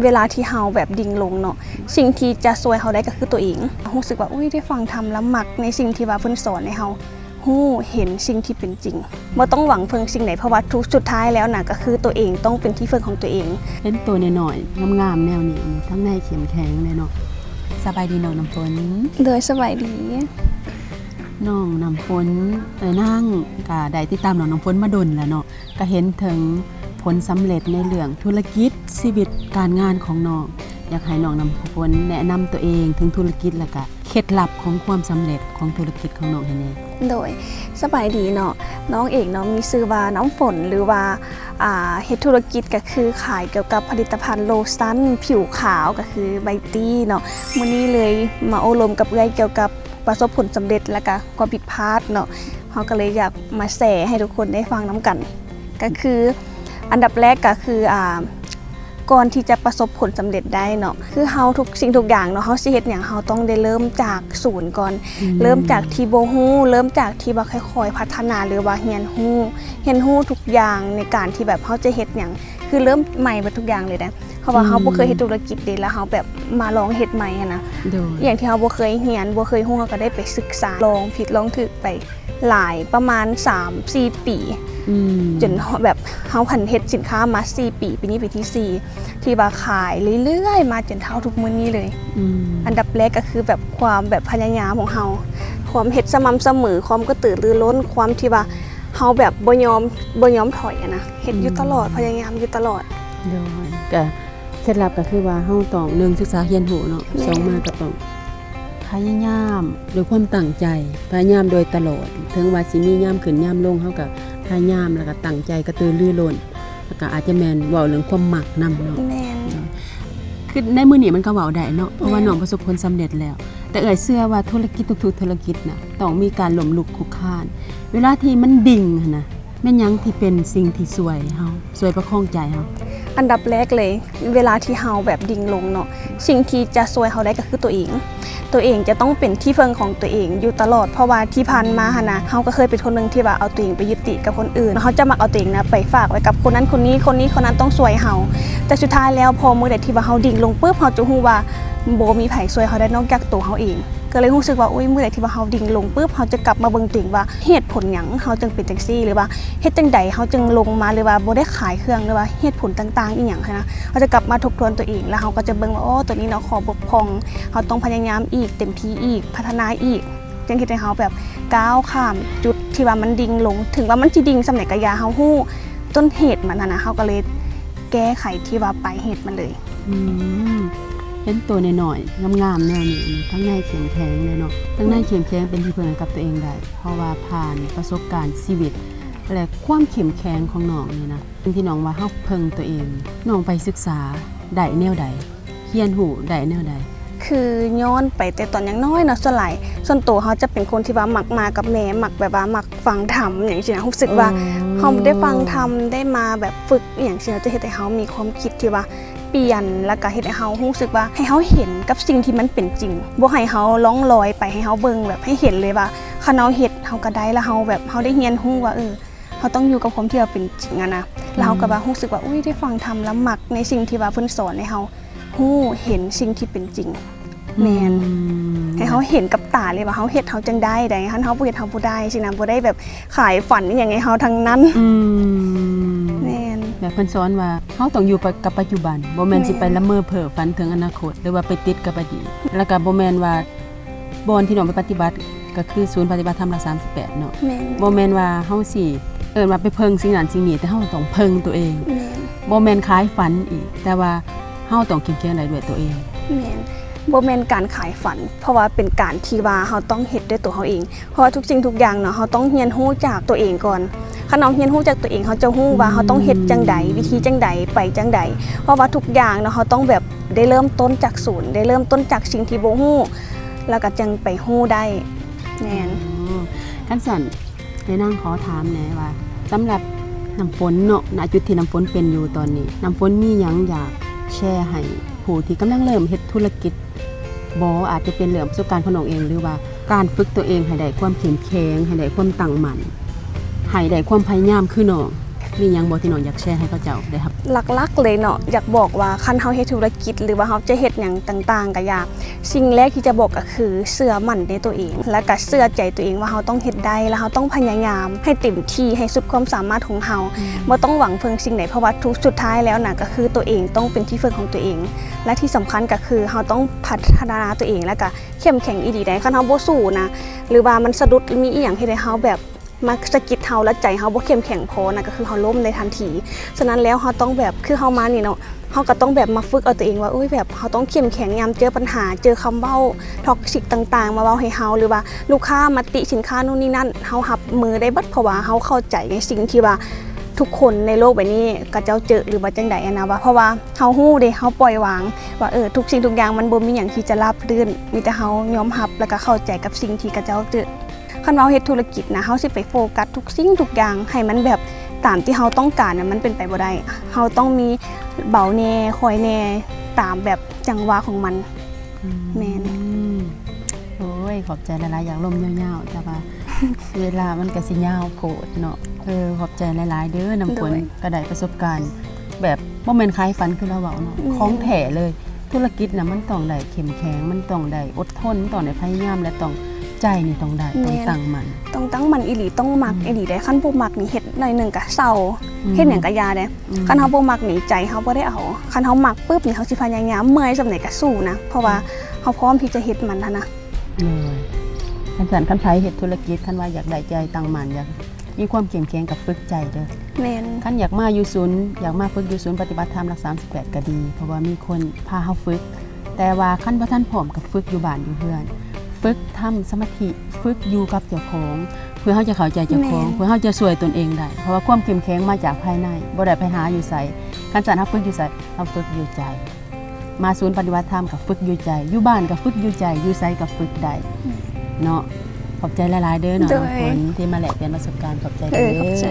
ເວລາທີ່ເຮົາແບບດິ່ງລົງເນາະ ສິ່ງທີ່ຈະຊ່ວຍເຮົາໄດ້ກໍຄືຕົວເອງ. ຮູ້ສຶກວ່າ ອຸ້ຍ ໄດ້ຟັງທຳລະມັກໃນສິ່ງທີ່ວ່າເພິ່ນສອນໃຫ້ເຮົາຮູ້ເຫັນສິ່ງທີ່ເປັນຈິງ. ບໍ່ຕ້ອງຫວັງເພິ່ງສິ່ງໃດ ເພາະວ່າທຸກ ສຸດທ້າຍແລ້ວນະ ກໍຄືຕົວເອງຕ້ອງເປັນທີ່ເພິ່ງຂອງຕົວເອງ. ເຫັນໂຕນ້ອຍໆ ງາມໆ ແນວນີ້ ທັງໃນເຂັ້ມແຂງເດ້ເນາະ. ສະບາຍດີນ້ອງນ້ຳຝົນ. ໂດຍ ສະບາຍດີ. ນ້ອງນ້ຳຝົນ ເອີຍ ນາງກະໄດ້ຕິດຕາມນ້ອງນ້ຳຝົນມາດົນແລ້ວເນາະ. ກະເຫັນເຖິງຜົນສຳເລັດໃນເລື່ອງທຸລະກິດ ຊີວິດການງານຂອງນ້ອງ. ຢາກໃຫ້ນ້ອງນ້ຳຝົນແນະນຳຕົວເອງເຖິງທຸລະກິດ ແລ້ວກະເຄັດລັບຂອງຄວາມສຳເລັດຂອງທຸລະກິດຂອງນ້ອງໃຫ້ແດ່. ໂດຍ ສະບາຍດີເນາະ. ນ້ອງເອງເນາະ ມີຊື່ວ່ານ້ຳຝົນ ຫຼືວ່າ ອ່າ ເຮັດທຸລະກິດກະຄືຂາຍກ່ຽວກັບຜະລິດຕະພັນໂລຊັນຜິວຂາວ ກະຄືໃບຕີເນາະ. ມື້ນີ້ເລີຍມາໂອ້ລົມກັບເອື້ອຍກ່ຽວກັບປະສົບຜົນສຳເລັດ ແລ້ວກະຄວາມຜິດພາດເນາະ. ເຮົາກໍເລີຍຢາກມາແຊໃຫ້ທຸກຄົນໄດ້ຟັງນຳກັນ. ກໍຄືອັນດັບແລກກໍຄື ອ່າ ກ່ອນທີ່ຈະປະສົບຜົນສຳເລັດໄດ້ເນາະ ຄືເຮົາທຸກສິ່ງທຸກຢ່າງເນາະ ເຮົາຊິເຮັດຫຍັງ ເຮົາຕ້ອງໄດ້ເລີ່ມຈາກສູນກ່ອນ. ອືມ ເລີ່ມຈາກທີ່ບໍ່ຮູ້ ເລີ່ມຈາກທີ່ວ່າຄ່ອຍໆພັດທະນາ ຫຼືວ່າຮຽນຮູ້ ຮຽນຮູ້ທຸກຢ່າງໃນການທີ່ແບບເຮົາຈະເຮັດຫຍັງ ຄືເລີ່ມໃໝ່ເບິດທຸກຢ່າງເລີຍນະ. ເພາະວ່າເຮົາ ອືມ ບໍ່ເຄີຍເຮັດທຸລະກິດເດ ແລ້ວເຮົາແບບມາລອງເຮັດໃໝ່ຫັ້ນນະ. ໂດຍ ອີ່ຫຍັງທີ່ເຮົາບໍ່ເຄີຍຮຽນ ບໍ່ເຄີຍຮູ້ ເຮົາກໍໄດ້ໄປສຶກສາ ລອງຜິດລອງຖືກໄປຫຼາຍ ປະມານສາມສີ່ປີ. ອືມ ຈົນແບບເຮົາຫັ້ນເຮັດສິນຄ້າມາສີ່ປີ ປີນີ້ປີທີສີ່ ທີ່ວ່າຂາຍເລື້ອຍໆມາຈົນເທົ່າທຸກມື້ນີ້ເລີຍ. ອືມ ອັນດັບແລກກໍຄືແບບຄວາມແບບພະຍາຍາມຂອງເຮົາ ຄວາມເຮັດສະໝ່ຳສະເໝີ ຄວາມກະຕືລືລົ້ນ ຄວາມທີ່ວ່າເຮົາແບບບໍ່ຍອມ ບໍ່ຍອມຖອຍຫັ້ນນະ ເຮັດຢູ່ຕະຫຼອດ ອືມ ພະຍາຍາມຢູ່ຕະຫຼອດ. ໂດຍ ກະເຄັດລັບກໍຄືວ່າເຮົາຕ້ອງ ໜຶ່ງ ສຶກສາຮຽນຮູ້ເນາະ. ແມ່ນ ສອງ ມາກໍຕ້ອງພະຍາຍາມດ້ວຍຄວາມຕັ້ງໃຈ ພະຍາຍາມໂດຍຕະຫຼອດ ເຖິງວ່າຊິມີຍາມຂຶ້ນຍາມລົງ ເຮົາກໍພະຍາຍາມ ແລ້ວກໍຕັ້ງໃຈກະຕືລືລົ້ນ ແລ້ວກໍອາດຈະແມ່ນເວົ້າເລື່ອງຄວາມມັກນຳເນາະ. ແມ່ນ ຄືໃນມື້ນີ້ມັນກໍເວົ້າໄດ້ເນາະ ເພາະວ່າ ແມ່ນ ນ້ອງປະສົບຜົນສຳເລັດແລ້ວ. ແຕ່ເອື້ອຍເຊື່ອວ່າທຸລະກິດທຸກໆທຸລະກິດນະ ຕ້ອງມີການລົ້ມລຸກຄຸກຄານ. ເວລາທີ່ມັນດິ່ງຫັ້ນນະ ແມ່ນຫຍັງທີ່ເປັນສິ່ງທີ່ຊ່ວຍເຮົາ ຊ່ວຍປະຄອງໃຈເຮົາ? ອັນດັບແລກເລີຍ ເວລາທີ່ເຮົາແບບດິ່ງລົງເນາະ ສິ່ງທີ່ຈະຊ່ວຍເຮົາໄດ້ກໍຄືຕົວເອງ. ຕົວເອງຈະຕ້ອງເປັນທີ່ເພິ່ງຂອງຕົວເອງຢູ່ຕະຫຼອດ ເພາະວ່າທີ່ຜ່ານມາຫັ້ນນະ ເຮົາກໍເຄີຍເປັນຄົນໜຶ່ງທີ່ວ່າເອົາຕົວເອງໄປຍຶດຕິດກັບຄົນອື່ນ ເຮົາຈະມັກເອົາຕົວເອງນະໄປຝາກໄວ້ກັບຄົນນັ້ນຄົນນີ້ ຄົນນີ້ຄົນນັ້ນຕ້ອງຊ່ວຍເຮົາ. ແຕ່ສຸດທ້າຍແລ້ວ ພໍມື້ໃດທີ່ວ່າເຮົາດິ່ງລົງປຶບ ເຮົາຈະຮູ້ວ່າບໍ່ມີໃຜຊ່ວຍເຮົາໄດ້ນອກຈາກຕົວເຮົາເອງ. ກໍເລີຍຮູ້ສຶກວ່າ ໂອ້ຍ ມື້ໃດທີ່ວ່າເຮົາດິ່ງລົງປຶບ ເຮົາຈະກັບມາເບິ່ງຕົວເອງວ່າ ເຫດຜົນຫຍັງເຮົາຈຶ່ງເປັນຈັ່ງຊີ້ ຫຼືວ່າເຮັດຈັ່ງໃດເຮົາຈຶ່ງລົງມາ ຫຼືວ່າບໍ່ໄດ້ຂາຍເຄື່ອງ ຫຼືວ່າເຫດຜົນຕ່າງໆອີ່ຫຍັງຫັ້ນນະ. ເຮົາຈະກັບມາທົບທວນຕົວເອງ ແລ້ວເຮົາກໍຈະເບິ່ງວ່າ ໂອ້ ຕົວນີ້ເນາະ ຂໍ້ບົກຜ່ອງ ເຮົາຕ້ອງພະຍາຍາມອີກ ເຕັມທີ່ອີກ ພັດທະນາອີກ ຈຶ່ງເຮັດໃຫ້ເຮົາແບບກ້າວຂ້າມຈຸດທີ່ວ່າມັນດິ່ງລົງ. ເຖິງວ່າມັນຊິດິ່ງສ່ຳໃດກໍຢ່າ ເຮົາຮູ້ຕົ້ນເຫດມັນຫັ້ນນະ ເຮົາກໍເລີຍແກ້ໄຂທີ່ວ່າປາຍເຫດມັນເລີຍ. ອືມ ເຫັນໂຕນ້ອຍໆ ງາມໆ ແນວນີ້ ທັງໃນເຂັ້ມແຂງເລີຍເນາະ ທັງໃນເຂັ້ມແຂງ ເປັນທີ່ເພິ່ງໃຫ້ກັບຕົວເອງໄດ້ ເພາະວ່າຜ່ານປະສົບການຊີວິດ ແລະ ຄວາມເຂັ້ມແຂງຂອງນ້ອງນີ້ນະ ທີ່ນ້ອງວ່າເຮົາເພິ່ງຕົວເອງ ນ້ອງໄປສຶກສາໄດ້ແນວໃດ? ຮຽນຮູ້ໄດ້ແນວໃດ? ຄືຍ້ອນໄປແຕ່ຕອນຍັງນ້ອຍເນາະ ສ່ວນຫຼາຍ ສ່ວນໂຕເຮົາຈະເປັນຄົນທີ່ວ່າມັກມາກັບແມ່ ມັກແບບວ່າມັກຟັງທຳຫຍັງຊີ້ນະ ຮູ້ສຶກວ່າ ອໍ ເຮົາໄດ້ຟັງທຳ ໄດ້ມາແບບຝຶກອີ່ຫຍັງຊີ້ນະ ຈະເຮັດໃຫ້ເຮົາມີຄວາມຄິດທີ່ວ່າປ່ຽນ ແລ້ວກະເຮັດໃຫ້ເຮົາຮູ້ສຶກວ່າ ໃຫ້ເຮົາເຫັນກັບສິ່ງທີ່ມັນເປັນຈິງ ບໍ່ໃຫ້ເຮົາລ່ອງລອຍໄປ ໃຫ້ເຮົາເບິ່ງແບບໃຫ້ເຫັນເລີຍວ່າ ຄັນເຮົາເຮັດ ເຮົາກະໄດ້ ແລ້ວເຮົາແບບ ເຮົາໄດ້ຮຽນຮູ້ວ່າ ເອີ ເຮົາຕ້ອງຢູ່ກັບຄວາມທີ່ວ່າເປັນຈິງຫັ້ນນະ ແລ້ວເຮົາກໍວ່າ ອືມ ຮູ້ສຶກວ່າ ອຸ້ຍ ໄດ້ຟັງທຳລະມັກໃນສິ່ງທີ່ວ່າເພິ່ນສອນໃຫ້ເຮົາຮູ້ເຫັນສິ່ງທີ່ເປັນຈິງ. ອືມ ແມ່ນ ໃຫ້ເຮົາເຫັນກັບຕາເລີຍວ່າເຮົາເຮັດເຮົາຈັ່ງໄດ້ໃດ໋ ຄັນເຮົາບໍ່ເຮັດເຮົາບໍ່ໄດ້ຊີ້ນະ ບໍ່ໄດ້ແບບຂາຍຝັນອີ່ຫຍັງໃຫ້ເຮົາທັງນັ້ນ. ອືມ ແມ່ນ ແບບເພິ່ນສອນວ່າເຮົາຕ້ອງຢູ່ປະ ກັບປັດຈຸບັນ ບໍ່ແມ່ນ ແມ່ນ ຊິໄປລະເມີເພ້ອຝັນເຖິງອະນາຄົດ ຫຼືວ່າໄປຕິດກັບອະດີດ ແລ້ວກໍບໍ່ແມ່ນວ່າ ບ່ອນທີ່ນ້ອງໄປປະຕິບັດ ກໍຄືສູນປະຕິບັດທຳຫຼັກສາມສິບແປດເນາະ. ແມ່ນ ບໍ່ແມ່ນວ່າເຮົາຊິເອີ້ນວ່າໄປເພິ່ງສິ່ງນັ້ນສິ່ງນີ້ ແຕ່ເຮົາຕ້ອງເພິ່ງຕົວເອງ. ແມ່ນ ບໍ່ແມ່ນຂາຍຝັນອີກ ແຕ່ວ່າເຮົາຕ້ອງເຂັ້ມແຂງໄດ້ດ້ວຍຕົວເອງ. ແມ່ນ ບໍ່ແມ່ນການຂາຍຝັນ ເພາະວ່າເປັນການທີ່ວ່າເຮົາຕ້ອງເຮັດດ້ວຍຕົວເຮົາເອງ ເພາະວ່າທຸກສິ່ງທຸກຢ່າງເນາະ ເຮົາຕ້ອງຮຽນຮູ້ຈາກຕົວເອງກ່ອນ. ຄັນເຮົາຮຽນຮູ້ຈາກຕົວເອງ ເຮົາຈະຮູ້ວ່າເຮົາຕ້ອງເຮັດຈັ່ງໃດ ອືມ ວິທີຈັ່ງໃດ ໄປຈັ່ງໃດ ເພາະວ່າທຸກຢ່າງເນາະ ເຮົາຕ້ອງແບບ ໄດ້ເລີ່ມຕົ້ນຈາກສູນ ໄດ້ເລີ່ມຕົ້ນຈາກສິ່ງທີ່ບໍ່ຮູ້ ແລ້ວກໍຈຶ່ງໄປຮູ້ໄດ້. ແມ່ນ ອໍ ຄັນຊັ້ນ ແມ່ນາງຂໍຖາມແດ່ວ່າ ສຳລັບນ້ຳຝົນເນາະ ນະຈຸດທີ່ນ້ຳຝົນເປັນຢູ່ຕອນນີ້ ນ້ຳຝົນມີຫຍັງຢາກແຊໃຫ້ຜູ້ທີ່ກຳລັງເລີ່ມເຮັດທຸລະກິດບໍ່? ອາດຈະເປັນເລື່ອງປະສົບການຂອງນ້ອງເອງ ຫຼືວ່າການຝຶກຕົວເອງໃຫ້ໄດ້ຄວາມເຂັ້ມແຂງ ໃຫ້ໄດ້ຄວາມຕັ້ງໝັ້ນ ໃຫ້ໄດ້ຄວາມພະຍາຍາມຄືນ້ອງ. ມີຫຍັງບໍ່ທີ່ນ້ອງຢາກແຊໃຫ້ເຂົາເຈົ້າໄດ້ຮັບ? ຫຼັກໆເລີຍເນາະ ຢາກບອກວ່າຄັນເຮົາເຮັດທຸລະກິດ ຫຼືວ່າເຮົາຈະເຮັດຫຍັງຕ່າງໆກໍຢ່າ ສິ່ງແລກທີ່ຈະບອກກໍຄືເຊື່ອໝັ້ນໃນຕົວເອງ ແລະກະເຊື່ອໃຈຕົວເອງວ່າເຮົາຕ້ອງເຮັດໄດ້ ແລະເຮົາຕ້ອງພະຍາຍາມໃຫ້ເຕັມທີ່ ໃຫ້ສຸດຄວາມສາມາດຂອງເຮົາ ອືມ ບໍ່ຕ້ອງຫວັງເພິ່ງສິ່ງໃດ ເພາະວ່າທຸກ ສຸດທ້າຍແລ້ວນະ ກໍຄືຕົວເອງຕ້ອງເປັນທີ່ເພິ່ງຂອງຕົວເອງ ແລະທີ່ສຳຄັນກໍຄືເຮົາຕ້ອງພັດທະນາຕົວເອງ ແລະກະເຂັ້ມແຂງອີ່ຫຼີໄດ໋ ຄັນເຮົາບໍ່ສູ້ນະ ຫຼືວ່າມັນສະດຸດ ມີອີ່ຫຍັງເຮັດໃຫ້ເຮົາແບບ ມາສະກິດເຮົາ ແລ້ວໃຈເຮົາບໍ່ເຂັ້ມແຂງພໍນະ ກໍຄືເຮົາລົ້ມໃນທັນທີ. ສະນັ້ນແລ້ວເຮົາຕ້ອງແບບ ຄືເຮົາມານີ້ເນາະ ເຮົາກໍຕ້ອງແບບມາຝຶກເອົາຕົວເອງວ່າ ໂອ້ຍ ແບບເຮົາຕ້ອງເຂັ້ມແຂງຍາມເຈີບັນຫາ ເຈີຄຳເວົ້າ toxic ຕ່າງໆ ມາເວົ້າໃຫ້ເຮົາ ຫຼືວ່າລູກຄ້າມາຕິສິນຄ້າໂນ່ນນີ້ນັ້ນ ເຮົາຮັບມືໄດ້ເບິດ ເພາະວ່າເຮົາເຂົ້າໃຈໃນສິ່ງທີ່ວ່າທຸກຄົນໃນໂລກໃບນີ້ເຂົາເຈົ້າເຈີ ຫຼືວ່າຈັ່ງໃດຫັ້ນນະ ວ່າ ເພາະວ່າເຮົາຮູ້ເດ້ ເຮົາປ່ອຍວາງວ່າ ເອີ ທຸກສິ່ງທຸກຢ່າງມັນບໍ່ມີຫຍັງທີ່ຈະລາບລື່ນ ມີແຕ່ເຮົາຍອມຮັບ ແລ້ວກໍເຂົ້າໃຈກັບສິ່ງທີ່ເຂົາເຈົ້າເຈີ. ຄັນວ່າເຮົາເຮັດທຸລະກິດນະ ເຮົາຊິໄປໂຟກັສທຸກສິ່ງທຸກຢ່າງໃຫ້ມັນແບບຕາມທີ່ເຮົາຕ້ອງການນະ ມັນເປັນໄປບໍ່ໄດ້. ເຮົາຕ້ອງມີເບົາແດ່ ຄ່ອຍແດ່ ຕາມແບບຈັງຫວະຂອງມັນ. ອືມ ແມ່ນ. ໂອ້ຍ ຂອບໃຈຫຼາຍໆ ຢາກລົມຍາວໆ ແຕ່ວ່າເວລາມັນກໍຊິຍາວໂພດເນາະ. ເອີ ຂອບໃຈຫຼາຍໆເດີນ້ຳຝົນ ໂດຍ ກໍໄດ້ປະສົບການ ແບບບໍ່ແມ່ນຂາຍຝັນຄືລາວເວົ້າເນາະ ແມ່ນ ຂອງແທ້ເລີຍ. ທຸລະກິດນະ ມັນຕ້ອງໄດ້ເຂັ້ມແຂງ ມັນຕ້ອງໄດ້ອົດທົນ ມັນຕ້ອງໄດ້ພະຍາຍາມ ແລະຕ້ອງ ໃຈນີ້ຕ້ອງໄດ້ ແມ່ນ ຕ້ອງຕັ້ງໝັ້ນ ຕ້ອງຕັ້ງໝັ້ນອີ່ຫຼີ ຕ້ອງມັກ ອືມ ອີ່ຫຼີເດ້. ຄັນບໍ່ມັກນີ້ ເຮັດໜ້ອຍໜຶ່ງກະເຊົາ ອືມ ເຮັດຫຍັງກະຢ່າເດ້. ອືມ ຄັນເຮົາບໍ່ມັກນີ້ ໃຈເຮົາບໍ່ໄດ້ເອົາ. ຄັນເຮົາມັກປຶບນີ້ ເຮົາຊິພະຍາຍາມ ເມື່ອຍສ່ຳໃດກະສູ້ນະ ເພາະວ່າ ອືມ ເຮົາພ້ອມທີ່ຈະເຮັດມັນຫັ້ນນະ. ໂດຍ ຄັນຊັ້ນ ຄັນໃຜເຮັດທຸລະກິດ ຄັນວ່າຢາກໄດ້ໃຈຕັ້ງໝັ້ນ ຢາກ ມີຄວາມເຂັ້ມແຂງກັບຝຶກໃຈເດີ. ແມ່ນ. ຄັນຢາກມາຢູ່ສູນ ຢາກມາຝຶກຢູ່ສູນປະຕິບັດທຳຫຼັກສາມສິບແປດກໍດີ ເພາະວ່າມີຄົນພາເຮົາຝຶກ. ແຕ່ວ່າຄັນບໍ່ທັນພ້ອມກໍຝຶກຢູ່ບ້ານຢູ່ເຮືອນ ຝຶກທຳສະມາທິ ຝຶກຢູ່ກັບເຈົ້າຂອງ ເພື່ອເຮົາຈະເຂົ້າໃຈເຈົ້າຂອງ ແມ່ນ ເພື່ອເຮົາຈະຊ່ວຍຕົນເອງໄດ້ ເພາະວ່າຄວາມເຂັ້ມແຂງມາຈາກພາຍໃນ ບໍ່ໄດ້ໄປຫາຢູ່ໃສ. ຄັນຊັ້ນເຮົາຝຶກຢູ່ໃສ? ເຮົາຝຶກຢູ່ໃຈ. ມາສູນປະຕິບັດທຳກໍຝຶກຢູ່ໃຈ ຢູ່ບ້ານກໍຝຶກຢູ່ໃຈ ຢູ່ໃສກໍຝຶກໄດ້ ອືມ ເນາະ. ຂອບໃຈຫຼາຍໆເດີນ້ອງ ໂດຍ ນ້ຳຝົນ ທີ່ມາແລກປ່ຽນປະສົບການ. ຂອບໃຈເດີ ເອີ ຂອບໃຈ.